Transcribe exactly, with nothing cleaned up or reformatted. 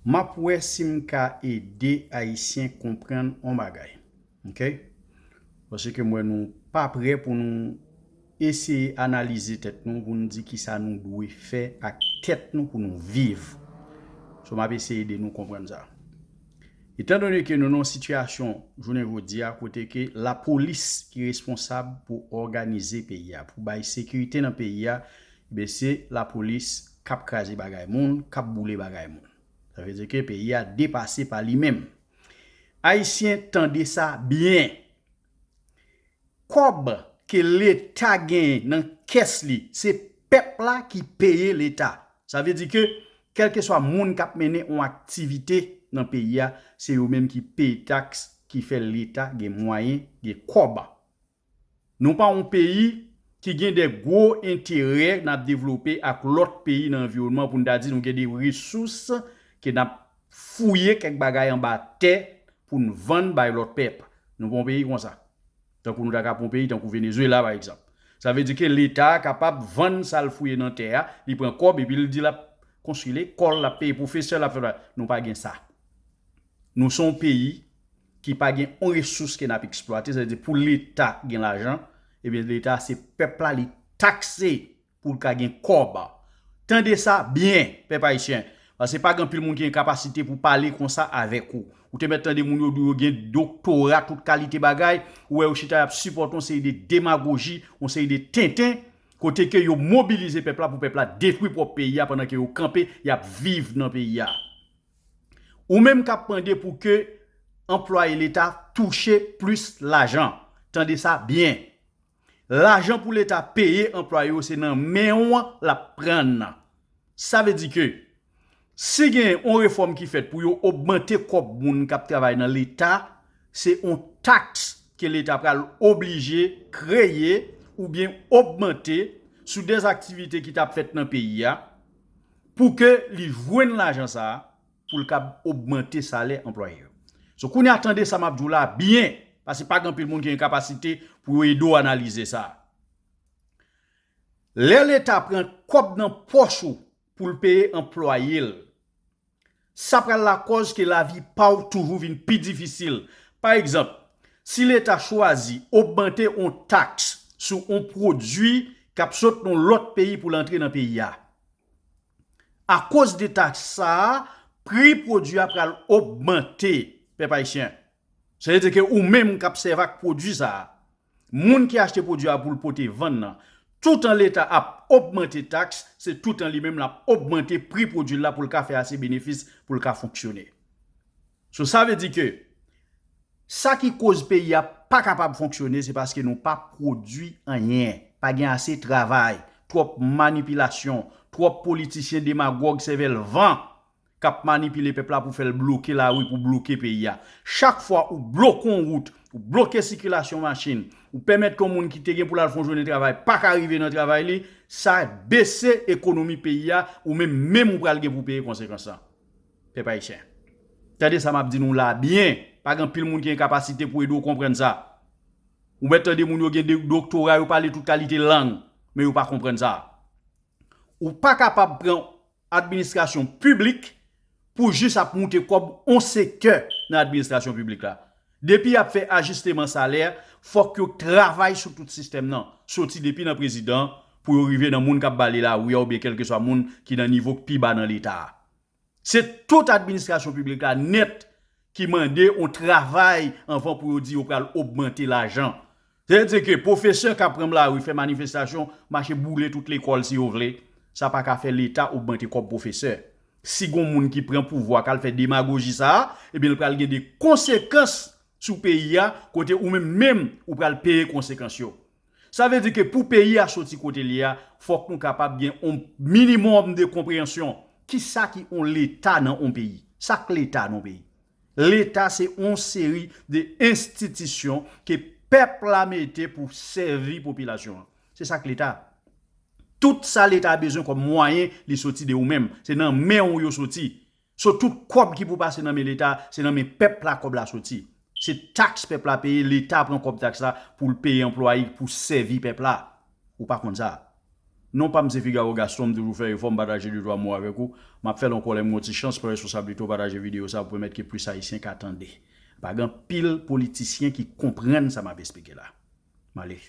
M ap wè si m ka ede Ayisyen konprann on bagay. Oke? Paske m wè nou pa prè pou nou eseye analize tèt nou, pou nou di kisa nou dwe fè ak tèt nou pou nou viv. So, m ap eseye ede nou konprann sa. Etandone ke nou nan yon sitiyasyon jounen jodi a kote ke lapolis ki responsab pou òganize peyi a, pou bay sekirite nan peyi a, ben se lapolis k ap kraze bagay moun, k ap boule bagay moun. Sa vle di ke peyi a depase pa li menm. Ayisyen, tande sa byen. Kòb ke Leta genyen nan kès li, se pèp la ki peye Leta. Sa vle di ke, kèlkeswa moun k ap mennen yon aktivite nan peyi a, se yo menm ki peye taks, ki fè Leta gen mwayen, gen kòb. Nou pa yon peyi ki gen de gwo enterè n ap devlope ak lòt peyi nan anviwònman pou n ta di nou gen de resous ke n ap fouye kèk bagay anba tè pou n vann bay lòt pèp. Nou pa yon peyi konsa. Tankou nou ta ka pran yon peyi tankou Venezuela, pa egzanp. Sa vle di ke Leta a kapab vann sa l fouye nan tè a, li pran kòb epi l di l ap konstwi lekòl, l ap peye pwofesè, l ap fè bagay. Nou pa gen sa. Nou se yon peyi ki pa gen yon resous ke n ap eksplwate, sa vle di pou Leta gen lajan, ebyen Leta se pèp la li takse pou l ka gen kòb. Tande sa byen, pèp ayisyen, paske pa gen anpil moun ki gen kapasite pou pale konsa avèk ou. Ou te mèt tande moun yo di yo gen doktora, tout kalite bagay, ou wè yo chita y ap sipòte yon seri de demagoji, yon seri de tenten, kote ke yo mobilize pèp la pou pèp la detwi pwòp peyi a pandan ke yo kanpe, y ap viv nan peyi a. Ou menm k ap mande pou ke anplwaye Leta touche plis lajan, tande sa byen. Lajan pou Leta peye anplwaye yo se nan men w l ap pran l. Sa vle di ke si gen yon refòm ki fèt pou yo ogmante kòb moun k ap travay nan Leta, se yon taks ke Leta pral oblije kreye oubyen ogmante sou de aktivite ki t ap fèt nan peyi a pou ke li jwenn lajan sa a pou l kab ogmante salè anplwaye yo. So, kounye a tande sa m ap di w la byen, paske pa gen anpil moun ki gen kapasite pou yo ede w analize sa. Lè Leta pran kòb nan pòch ou pou l peye anplwaye l, sa pral lakòz ke lavi pa w toujou vin pi difisil. Pa egzanp, si Leta chwazi ogmante yon taks sou yon pwodui k ap sot nan yon lòt peyi pou l antre nan peyi a, akoz de taks sa a, pri pwodui a pral ogmante, pèp ayisyen. Sa vle di ke ou menm k ap sèvi ak pwodui sa a, moun ki achte pwodui a pou l pote vann nan, toutan Leta ap ogmante taks, se toutan li menm l ap ogmante pri pwodui l la pou l ka fè ase benefis pou l ka fonksyone. So, sa vle di ke sa ki koz peyi a pa kapab fonksyone, se paske nou pa pwodui anyen. Pa gen ase travay, twòp manipilasyon, twòp politisyen demagòg sèvèl van k ap manipile pèp la pou fè l bloke lari, pou bloke peyi a. Chak fwa ou bloke yon wout, ou bloke sikilasyon machin, ou pèmèt ke yon moun ki te gen pou l al fè yon jounen travay pa ka rive nan travay li, sa bese ekonomi peyi a, ou menm, menm ou pral gen pou peye konsekans lan. Pèp ayisyen, tande sa m ap di nou la byen. Pa gen anpil moun ki gen kapasite pou ede w konprann sa. Ou mèt tande moun yo gen de- doktora, yo pale tout kalite lang, men yo pa konprann sa. Ou pa kapab pran administrasyon piblik pou jis ap moute kòb yon sektè nan administrasyon piblik la. Depi y ap fè ajisteman salè, fòk yo travay sou tout sistèm nan, soti depi nan prezidan pou yo rive nan moun k ap bale lari a oubyen kèlkeswa moun ki nan nivo k pi ba nan Leta a. Se tout administrasyon piblik la nèt ki mande yon travay anvan pou yo di yo pral ogmante lajan. Sètadi ke pwofesè k ap ranm lari, fè manifestasyon, mache boule tout lekòl si yo vle, sa pa ka fè Leta ogmante kòb pwofesè. Si gon moun ki pran pouvwa k al fè demagoji sa a, ebyen l pral gen de konsekans sou peyi a, kote ou menm menm ou pral peye konsekans yo. Sa vle di ke pou peyi a soti kote l ye a, fòk nou kapab gen yon minimòm de konpreyansyon. Kisa ki yon Leta nan yon peyi? Sa k Leta nan yon peyi? Leta se yon seri de enstitisyon ke pèp la mete pou sèvi popilasyon an. Se sa k Leta. Tout sa Leta bezwen kòm mwayen, li soti de ou menm. Se nan men w yo soti. So, tout kòb ki pou pase nan men Leta, se nan men pèp la kòb la soti. Se taks pèp la peye, Leta pran kòb taks la pou l peye anplwaye, pou sèvi pèp la. Ou pa konn sa? Non pa m se Figaro Gaston, m toujou fè efò, m pataje de twa mo avèk ou. M ap fè l ankò lè m gen yon ti chans, pran responsablite w pataje videyo sa pou pèmèt ke plis Ayisyen ka tande. Pa gen anpil politisyen ki konprann sa m ap esplike la. M ale.